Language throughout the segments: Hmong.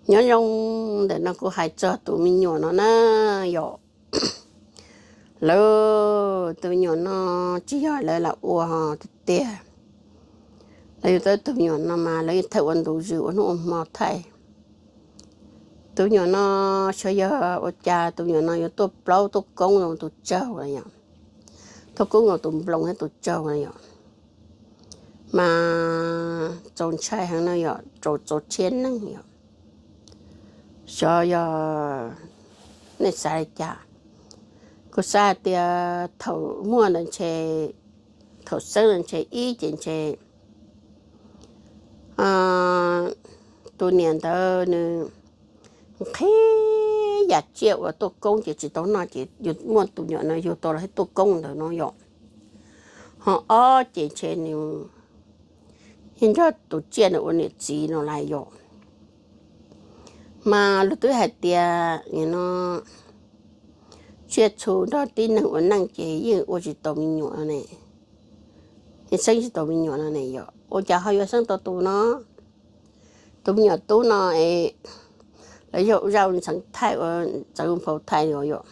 Nyob zoo, ntawm no kuv hais txog tus me nyuam no na yom. Lawv tus me nyuam no tsis yog lawv lam ua tiag tiag. Lawv yuav tau tus me nyuam no mas lawv yeej thaij ua ntu zus ua hnub ua hmo thaij. Tus me nyuam no xyov yog ua cas tus me nyuam no yuav tuaj plaub tuaj koob zoo tus tsaug na yom, tuaj koob zoo tus nploos thiab tus tsaug na yom. Mas txaus ntshai heev no yom, txaus txaus rhiab neeg yom. Xyov yog nej xav li cas. Kuv xav hais tias thaum muaj ntawd ntshe, thaum xeeb ntawd ntshe ib ces ntshe tus niam ntawd nws nqhis yam tsiaj uas tuaj koob ces tsis tau noj ces yug muaj tus nyuam no yug tau los thiab tuaj koob ntawd no yom. Ho ob ces ntshe nws yeej nrog tus tsiaj ntawd ua niam txiv no lawm yom. Mas luag twb hais tias no tsiaj txhu nrog tib neeg ua neej ces yeej ua tsis tau me nyuam ne, yeej xeeb tsis tau me nyuam no ne yom. Ua cas ho yuav xeeb tau tus no, tus me nyuam tub no es lawv yog zaj ntxheev thaij ua ntxeev phau thaij li yom.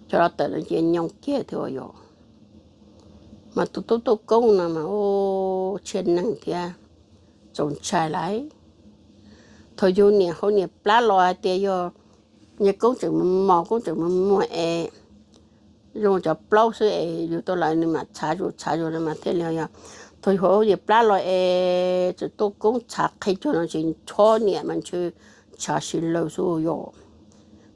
Cov los tawm no cia nyob kiag thiab yom. Mas tus tub tuaj koob no mas ua rhiab neeg thiab txaus ntshai lawm. Thaum yug niam hauv niam plab los hais tias yog niag koob tseem mos mos koob tseem muag muag es zoo cov plaub xwb es yug tau lawm nws mam txhav zus txhav zus no mas thiaj li yog. Thaum yug hauv niam plab los es tseem tuaj koob txhav qhia cuag no ces chob niam mas ntshe txhav si lawm xwb yom.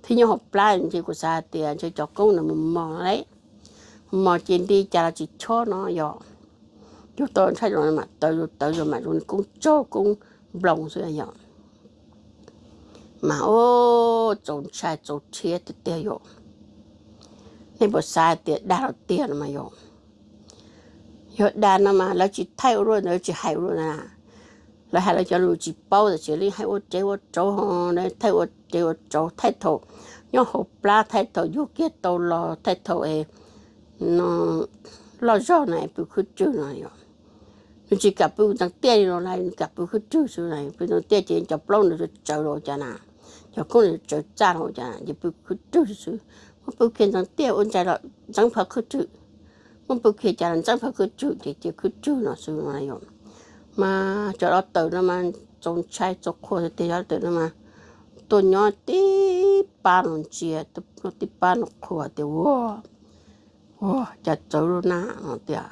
Thiab nyob hauv plab ntshe kuv xav hais tias ntshe cov koob ntawd mus mos lawm, mos ces nti cas los tsis chob no yom. Yug tau ntshai zoo mam tawv zus tawv zus mam zoo koob tsaug koob nploos xwb yom. Mas ua txaus ntshai txaus rhiab tiag tiag yom. Nej puas xav hais tias dag los tiag no mas yom. Yog dag no mas lawv tsis thaij ua luaj ntawd tsis hais ua luaj na. Lawv hais lawv cov lus tsis paub tam sis li hais ua tsev ua tsauv, lawv thaij ua tsev ua tsauv thaij thaum nyob hauv plab thaij thaum yug kiag tau los thaij thaum no loj zog na pw khwb rwg no yom. Nws tsis kam pw ntxeev tiaj li no lawm, nws kam pw khwb rwg xwb na. Pw ntxeev tiaj ces cov plaub ntawd tsawv los ua cas na, cov koob ntawd tsawv txaj los ua cas na, ces pw khwb rwg xwb. Muab pw kiag ntxeev tiaj ua ntsaig los ntxeev phav khwb rwg, muab pw kiag cas los ntxeev phav khwb rwg ces cia khwb rwg no xwb no yom. Mas cov los tawm no mas txaus ntshai txaus qhuas tiag tiag, cov los tawm no mas tuaj nyob tib pab no ntsia, tuaj nyob tib pab no qhuas tias ua, ua cas txawv lub na no tias.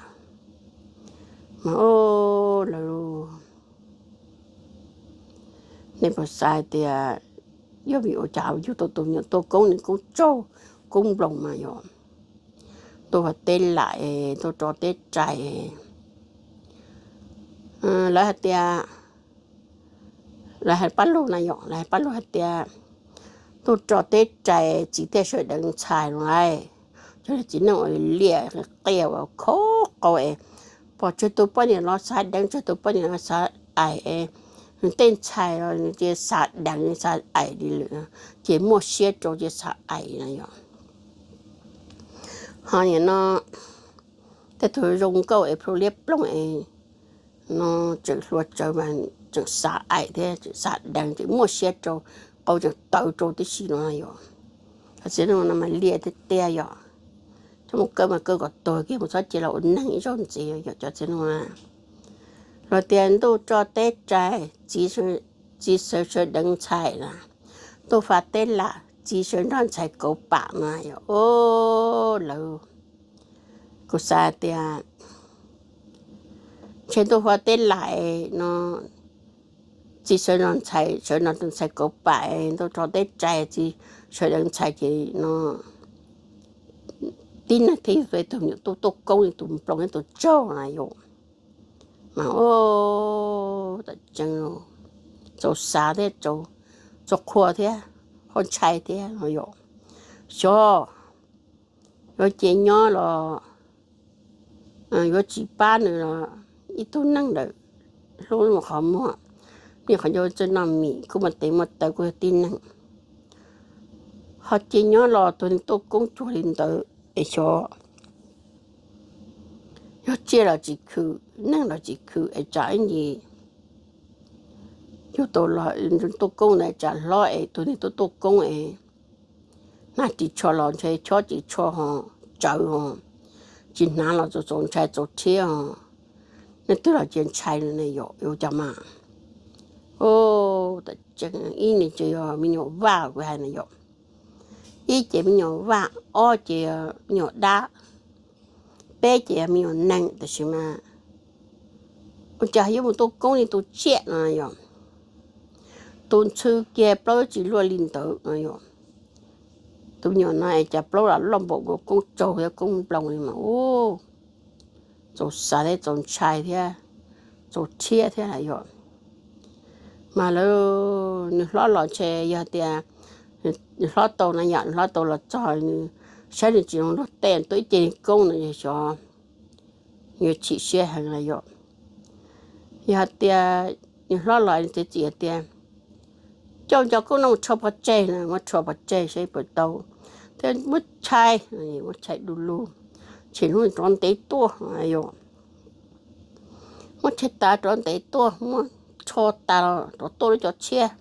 Mas lawv, nej puas xav tias yog vim ua cas yug tau tus me nyuam tuaj koob nws koob tsaug koob nploos mas yom, tuaj ua teb lam es tuaj tso teb rais. Lawv hais tias, lawv hais pab lug na yom, lawv hais pab lug hais tias tuaj tso teb rais txiv thiaj sawv deev ntxhais no lauj. Cov niag txiv neej uas liam qias uas khov qau es pom tsawg tus poj niam los xav deev, tsawg tus poj niam los xav aim es nws tej ntxhais los nws cia xav deev xav aim li lawm, ces muaj siab rau cia xav aim no yom. Ho nim no tej tug zoo nkauj es plhu liab ploog es no tseem hluas tsawv mas tseem xav aim thiab tseem xav deev tseem muaj siab rau, qau tseem tawv rau tib si no yom. Cov txiv neej no mas liam tiag tiag yom. Coj mus kaw mas kaw kom tuag kiag mus txhob cia los ua neeg ib zaug ntxiv yom cov txiv neej no. Los tias ntuj tso teb rais, txiv sawv sawv deev ntxhais na, ntuj fa teb lam, txiv sawv nrog ntxhais kauv pam no yom. Lawv, kuv xav tias ntshe ntuj fa teb lam no, txiv sawv nrog ntxhais, sawv nrog tus ntxhais kauv pam, ntuj tso teb rais, txiv sawv deev ntxhais ces no tib neeg thiaj yug tau tus me nyuam tuaj tuaj koob li tus nploos thiab tus tsaug na yom. Mas ua tam tseeb txaus xav thiab, txaus qhuas thiab, ho ntshai thiab no yom. Xyov yuav cia nyob los yuav tsis pab nws los ib tug neeg ntawm hlub mus qhov muag, niaj qhov ncauj txawj noj mis kuj muaj tes muaj taw kuj yog tib neeg. Ho cia nyob los tus neeg tuaj koob cuag li ntawd es xyov yog tsiaj los tsis khwm, neeg los tsis khwm es tsam ib ntsis Yug tau los tuaj koob ntawd tsam hlob es tus neeg tuaj tuaj koob es hnav ris tsho los ntshe chob ris tsho ho tsawv ho tsis hnav los txaus txaus ntshai txaus rhiab ho. Leej twg los cia ntshai no yom, yuav cas mas. Ib ne ces yog me nyuam vaj kuv hais na yom, ib ces me nyuam vaj, ob ces me nyuam dab, peb ces me nyuam neeg. Tab sis mas ua cas yuav mus tuaj koob li tus tsiaj no yom, tus ntxhw kiag plaub tsis luaj li ntawd no yom. Tus me nyuam no es cas plaub los loj npaum nkaus koob tsaug thiab koob nploos li mas ub, txaus xav thiab txaus ntshai thiab txaus rhiab thiab yom. Mas lawv, nws hlob los ntshe yog tias nws hlob tau na yom, nws hlob tau los txog nws saib nws tsis zoo luag tej tuaj ib ce koob no yog xyov yuav chim siab heev na yom. Yog hais tias nws hlob los txiav txim hais tias coj cov koob no mus rho pov tseg na, muab rho pov tseg saib puas tau thiab muab chais, muab chais du lug, tshem hnub rov ntev tuaj yom. Muab chais tas rov ntev tuaj, muab rho tas los rov tuaj lub cov tshiab,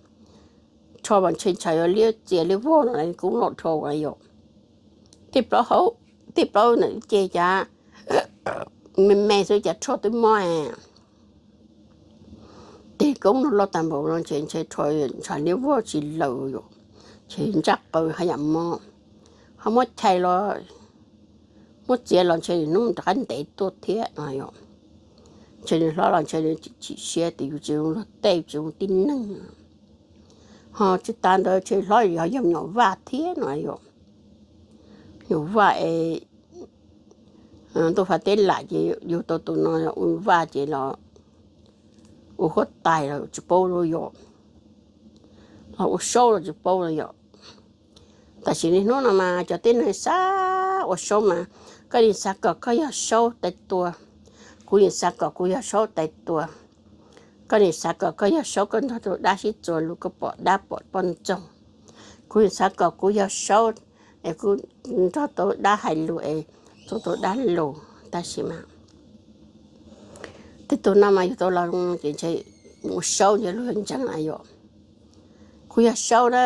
rho mas ntshe ntshav yuav liab txias liab vog no koob los rho yom. Tej plaub hau, tej plaub ntawm ib ce cas me me xwb cas rho twb mob. Tej koob no loj tag npaum no ntshe ntshe rho ntshav liab vog tsis laws yom, ntshe ntsaj qaws haj yam mob. Ho muab chais los, muab txiav los ntshe hnub rov qab ntev tuaj thiab no yom. Ntshe nws hlob los ntshe nws chim siab tias yus tsis zoo luag tej, tsis zoo tib neeg. Ho tsis tas ntawd ntshe hlob yog yog me nyuam vaj thiab no yom. Me nyuam vaj es ntuj fav teb lam ces yug tau tus no ua vaj ces los ua huab tais los tsis paub los yom, los ua saub los tsis paub los yom. Tam sim niaj hnub no mas cov tib neeg xav ua saub mas, koj nim xav kom koj yog saub tais tua, kuv nim xav kom kuv yog saub tais tua. Koj nim xav kom koj yog saub koj nrog rau dab sib txuas lus koj pom dab pom poj ntxoog. Kuv nim xav kom kuv yog saub es kuv nrog tau dab hais lus es txuas tau dab lus. Tab sis mas tej tug no mas yug tau los ces ntshe mus saub ntshe luag ntseeg na yom. Kuv yog saub na,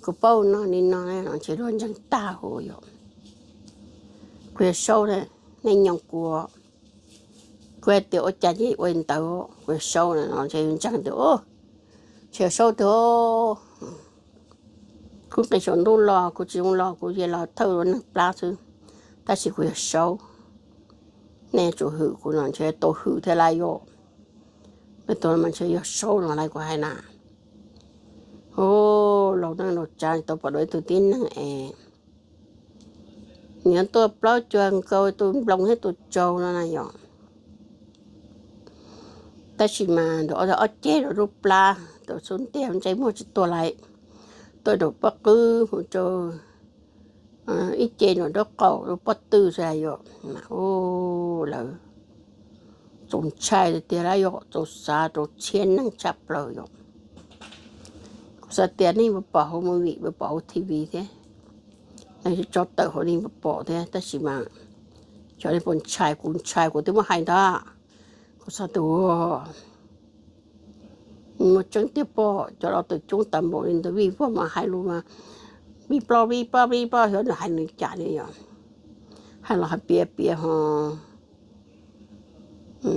kuv paub no li no los ntshe luag ntseeg tag huv yom. Kuv yog saub na, nej nyob kuv, kuv hais tias ua cas ces ua li ntawd, kuv yog saub na no ntshe ntseeg tias, ntshe yog saub tiag. Kuv nqis saum ntuj los kuv tsis zoo los kuv ces los thawj ua neeg plab xwb, tab sis kuv yog saub. Nej tsum hwm kuv no ntshe tau hwm thiab lawm yom. Peb tus no mas ntshe yog saub no lawm kuv hais na. Ub, laus neej laus tsav tau pom dua ib tug tib neeg es nws tuaj plaub cuag nkaus tus nploos thiab tus tsaug no na yom. Tab sis mas nrog ob ceg rau lub plab, rau xub ntiag ntsej muag tsis tuag lawm, tuaj rau pob qwb mus rau ib ce nram nraub qaum rau pob tw xwb yom. Mas ub, lawv txaus ntshai tiag tiag lawm yom, txaus xav rau txhiab neeg tshaj plaws yom. Kuv xav tias nej puas pom hauv movie, puas pom hauv T V thiab, nej tso tawm hauv nej puas pom thiab, tab sis mas xyov nej puas ntshai, kuv ntshai kuv twb muab hais ntag. Kuv xav tias muaj tseeb tiag pob, cov laus twb coob tas npaum li ntawd vij vog mas hais lus mas vij ploj vij ploj vij ploj, xyov nws hais nws cas li yom. Hais los hais piav piav ho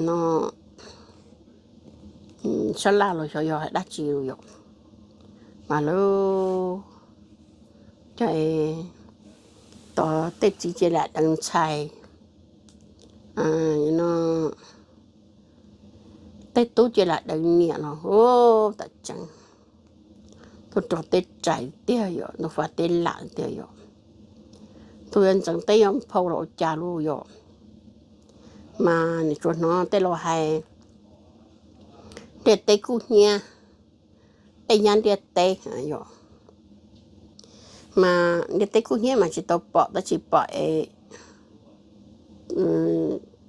no sab laj los xyov yog hais dab tsi yom. Mas lawv, cov, tos tej txiv ces lam deev ntxhais, no tej tub ces lam deev niam los ub, tam tseeb tuaj rau tej rais tiag yom, ntuj fav teb lam tiag yom. Tus yuav ntxeev teb yuav nphau los ua cas lub yom. Mas nws tsuas hnov tej laus hais ntiaj teb kub hnyiab, tej nyab ntiaj teb yom. Mas ntiaj teb kub hnyiab mas tsis tau pom, tab sis pom es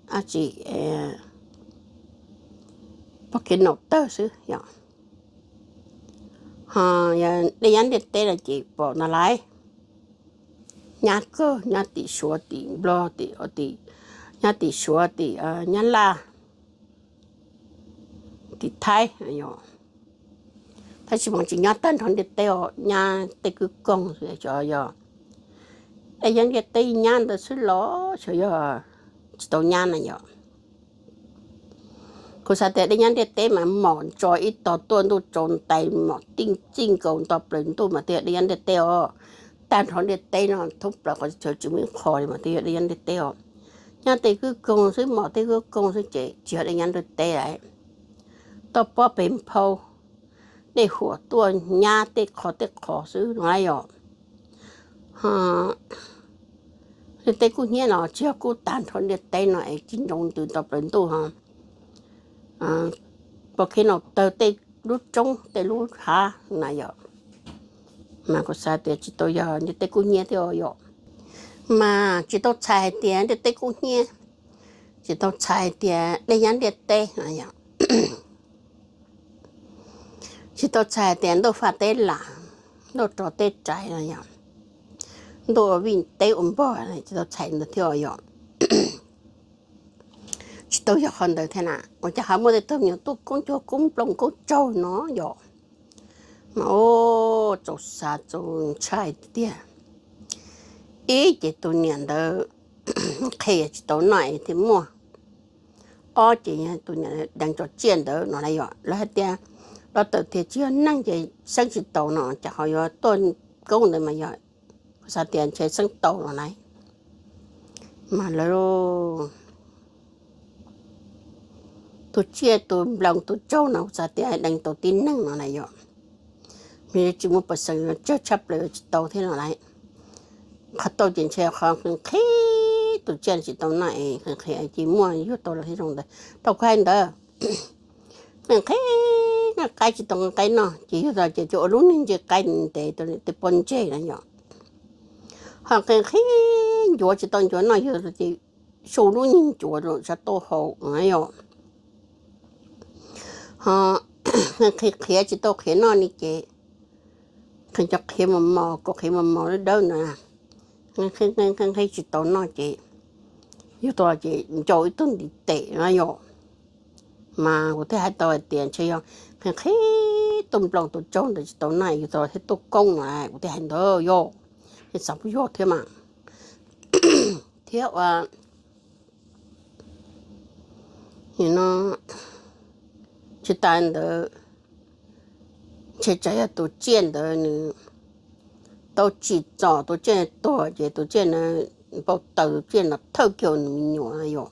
dab tsi, pom kev naum tawg xwb yom. Ho yog tej nyab ntiaj teb no ces pom ntau lawm, nyab kawg, nyab tim Suav tim Nplog tim, nyab tim Suav tim Nyab Laj tim Thaib yom. Tab sis mas tsis nyob tag nrho ntiaj teb os, nyab tej kwj koog xwb xyov yog dej nyab ntiaj teb nyab ntawd xwb los xyov yog tsis tau nyab na yom. Kuv xav tias dej nyab ntiaj teb mas mom ntso ib tog tuaj ntuj tsaus ntais mom tij txij nkaus nto plaws ntuj mas twb yog dej nyab ntiaj teb os. Tag nrho ntiaj teb no thoob plaws qhov chaw tsis muaj ib qho li mas twb yog dej nyab ntiaj teb os. Nyab tej kwj koog xwb, mom tej kwj koog xwb ces tsis yog dej nyab ntiaj teb lawm. Toj pob pes nphau, dej huam tuaj nyab tej qho tej qho xwb no yom. Ntiaj teb kub hnyiab no tsis yog kub tag nrho ntiaj teb no es tsis ntsoov ntws nto plaws ntuj ho pom khib no tawg tej lub roob tej lub hav na yom. Mas kuv xav tias tsis tau yog ntiaj teb kub hnyiab thiab yom. Mas tsis tau txhais hais tias ntiaj teb kub hnyiab, tsis tau txhais hais tias dej nyab ntiaj teb no yom. Tsis tau txhais hais tias ntuj faj teb lam, ntuj rov teb rais no yom, ntuj ua vij teb ua npog, tsis tau txhais ntawd thiab yom. Tsis tau yog qhov ntawd thiab na, ua cas ho muaj tej tug me nyuam tuaj koob cuag koob nplooj koob tsaug no yom. Mas txaus xav txaus ntshai tiag. Ib ces tus niam ntawd qhia tsis tau noj es thiaj muaj. Ob ces tus niam deev tso tsiaj ntawd no na yom, lawv hais tias los tawm tias tsis yog neeg ces xeeb tsis taus no, cas ho yuav tuaj koob ntawd mas yog, kuv xav tias ntshe xeeb tau no na. Mas lawv tus tsiaj tus nplooj tus tsaug no kuv xav tias deev tau tib neeg no na yom. Nws tsis muaj pej xeem tsawg tshaj plaws tsis tau thiab no lauj. Qhov tau ces ntshe qhov nqhis nqhis tus tsiaj tsis tau noj es nqhis nqhis ces muaj yug tau los thiab zoo ntawd. Tau kuv hais ntawd, nqhis nqhis noj qaib tsis tau nqhis nqhis noj ces yug tau ces ua lub niag ntsis qaib ntev tej pob ntseg na yom. Ho nqhis nqhis ncuav tsis tau ncuav noj yug tau ces su lub niag ncuav rau sab tauj hau na yom. Ho nqhis qhiav tsis tau qhiav noj li ces nqhis cov qhiav mos mos, kaus qhiav mos mos dawb dawb ntawd, nqhis nqhis tsis tau noj ces yug tau ces ncau ib tug ntiv tes na yom. Mas kuv thiaj hais tau hais tias ntshe yog nqhis nqhis tus nplooj tus tsaug ntawd tsis tau noj yug tau thiaj tuaj koob no, kuv thiaj hais ntawd yog, thiaj xav puas yog thiab mas. Thiab ua no tsis tas ntawd, ntshe tsam yog tus tsiaj ntawd nws tau tsim txom tus tsiaj tuag ces tus tsiaj na npau taws tus tsiaj no thawj kiag ua nws me nyuam yom.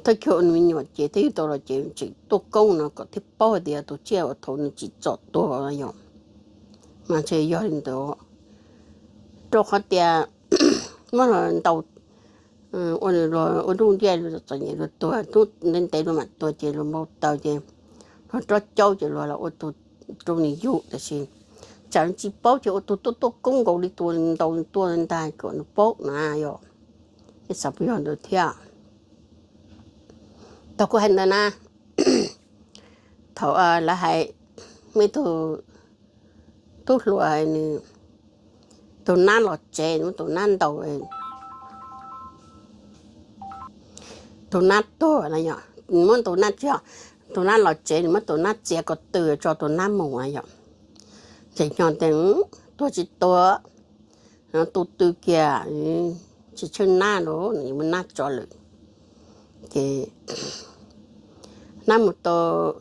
Thawj kiag ua nws me nyuam ces thiaj yug tau los ces tseem tuaj koob no kom thiaj paub hais tias tus tsiaj uas thaum nws tsim txom tuag yom. Mas ntshe yog li ntawd, rau qhov tias muab los ntaus ua nws luag ua nruj ntiaj txom nyem luag tuag, ntev ntev luag mam tuag ces luag npau taws ces luag rov caub ces luag los ua tus rau nws yug, tab sis tsam tsis paub ces ua tus tuaj tuaj koob nkaus li tus ntaus tuaj ntag kom nws paub na yom. Thiaj xav puas yog ntawd thiab. Thaum kuv hais ntawd na, thaum lawv hais muaj ib tug tub hluas nws tus nab los tsev, nws muab tus nab ntaus, tus nab tuag na yom, nws muab tus nab tsis, tus nab los tsev nws muab tus nab txiav ko tw tso tus nab mus na yom. Ces nyo tias tuag tsis tuag, tu tw kiag, tsis tsheej nab los nws muab nab tso lawm. Ces nab mus tau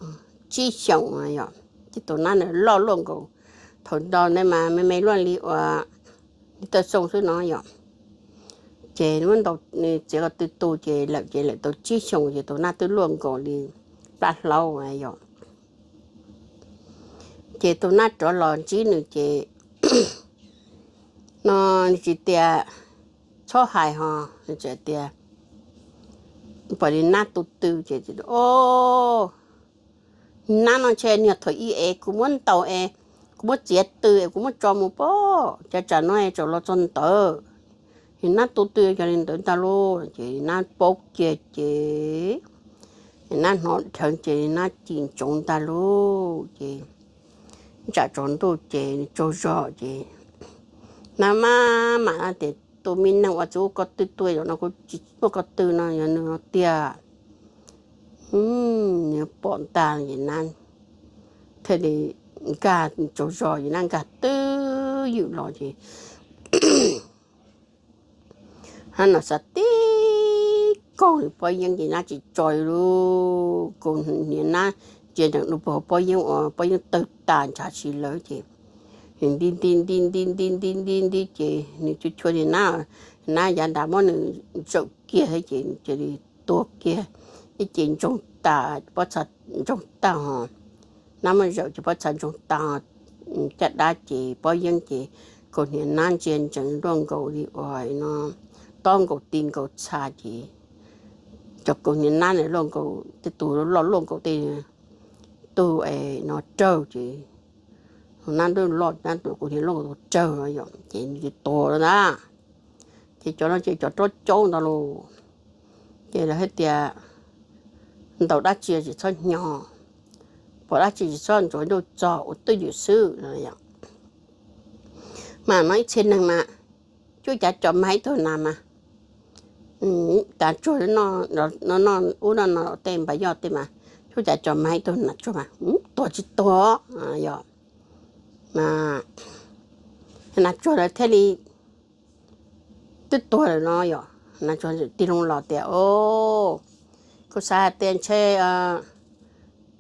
tsib xyoos yom, ces tus nab ntawd loj luaj nkaus, thaum ntawd ne mas me me luaj li uas li taw xoo xwb no yom. Ces muab ntaus, nws txiav ko tw tu ces lawm ces lawm tau tsib xyoos ces tus nab twb luaj nkaus li plab hlaub yom. Ces tus nab rov los ntsib nws ces no nws tsis tias txhob hais ho, nws tsis tias pom li nab tu tw ces o, nab no ntshe niag thaum ub es kuv muab ntaus es kuv muab txiav tw es kuv muab tso mus pob, cas tsam no es tseem los txog ntawd. Nab tu tw yog li ntawd ntag lauj, ces nab paub kiag ces nab hnov dheev ces nab cim ntsoov ntag lauj, ces tsam tsaus ntuj ces tsaug zog ces nab maj mam tias tus me neeg uas txiv ua ko tw tuag zaum no kuv tsis muaj ko tw no yog nws tiag. Nws pom ntag ces nab thiaj li nkag tsaug zog ces nab nkag twb ywm los ces nab no xav tib kaug nws pob yeeb ces nab tsis tso li. Kaus hniav nab ntsia ntsees dua puag hauv pob yeeb uas pob yeeb tawg tas ntshav si lawm ces nti nti nti nti nti nti nti nti ces nws chua chua li nab, nab yav ntas muab nws zawm kiag thiab ces cia li tuag kiag. Ib ce ntsoog tas pob txha, ntsoog tag ho nab muab zawm ces pob txha ntsoog tas, caj dab ces pob yeeb ces kaus hniav nab ntsia ntsees luaj nkaus li uas no tob nkaus ti nkaus txha ces cov kaus hniav nab luaj nkaus tej tus loj luaj nkaus tej tug no rawg ces nab ntuj loj nab tus kaus hniav luaj nkaus tus rawg no yom ces nws tuag lawm na. Ces cov no ces cov rov caub ntawd los ces lawv hais tias ntaus dab tsi tsis txhob hnyo, pom dab tsi tsis txhob ntsuav ntuj txog ua twj ywm xwb no. Mas no ib txhia neeg mas cuab cav cov mag ib tug nas mas, cav tsuag no, ub no no tej npaj yoj tej mas cuab cav cov mag ib tug nas tsuag mas tuag tsis tuag yom. Nas tsuag lawv thiaj li twb tuag lawm no yom. Nas tsuag tig loo los tias, o, kuv xav hais tias ntshe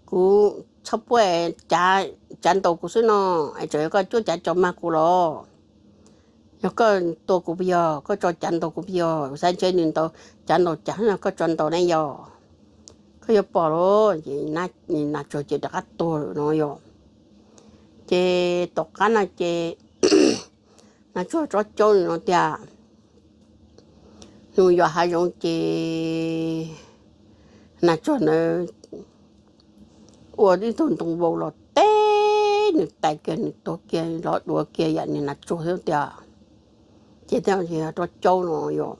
kuv txhob puab cav ntaus kuv xwb no, es tseem yog koj cuab cav cov mag kuv los? Yog koj tua kuv puas yog? Koj tso cav ntaus kuv puas yog? Kuv xav ntshe nws ntaus cav ntaus cav no koj tso ntaus ne yog? Koj yuav pom los. Nas tsuag ces rov qab tuag lawm no yom. Ces tom qab no ces nas tsuag rov caub no tias nws yos hav zoov ces nas tsuag ntawd ua ib tug ntoo vau los teb nws tais kiag nws tuag kiag los duav kiag yam niag nas tsuag xwb tiag. Ces rov caub no yom,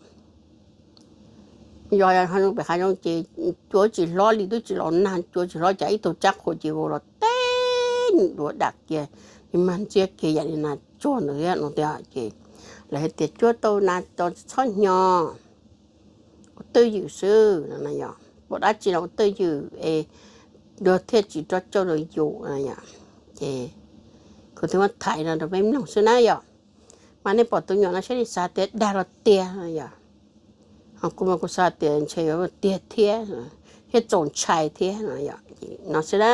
yog pem hav zoov ces cua tsis hlob li twb tsis los nag cua tsis hlob cas ib tug tsab qhua ces vau los teb nws duav dam kiag, nws mag ntxiab kiag yam niag nas tsuag ntawd no tiag. Ces lawv hais tias cuab tau nas tso txhob hnyo, ua twj ywm xwb no yom, pom dab tsi los ua twj ywm es luag thiaj tsis rov caub rau yus no yom. Ces kuv thiaj muab thaij no rau peb mloog xwb na yom. Mas nej pom tus nyuam no saib nej xav tias dag los tiag no yom. Ho kuv mas kuv xav tias ntshe yuav tiag thiab, thiab txaus ntshai thiab no yom. No xwb na.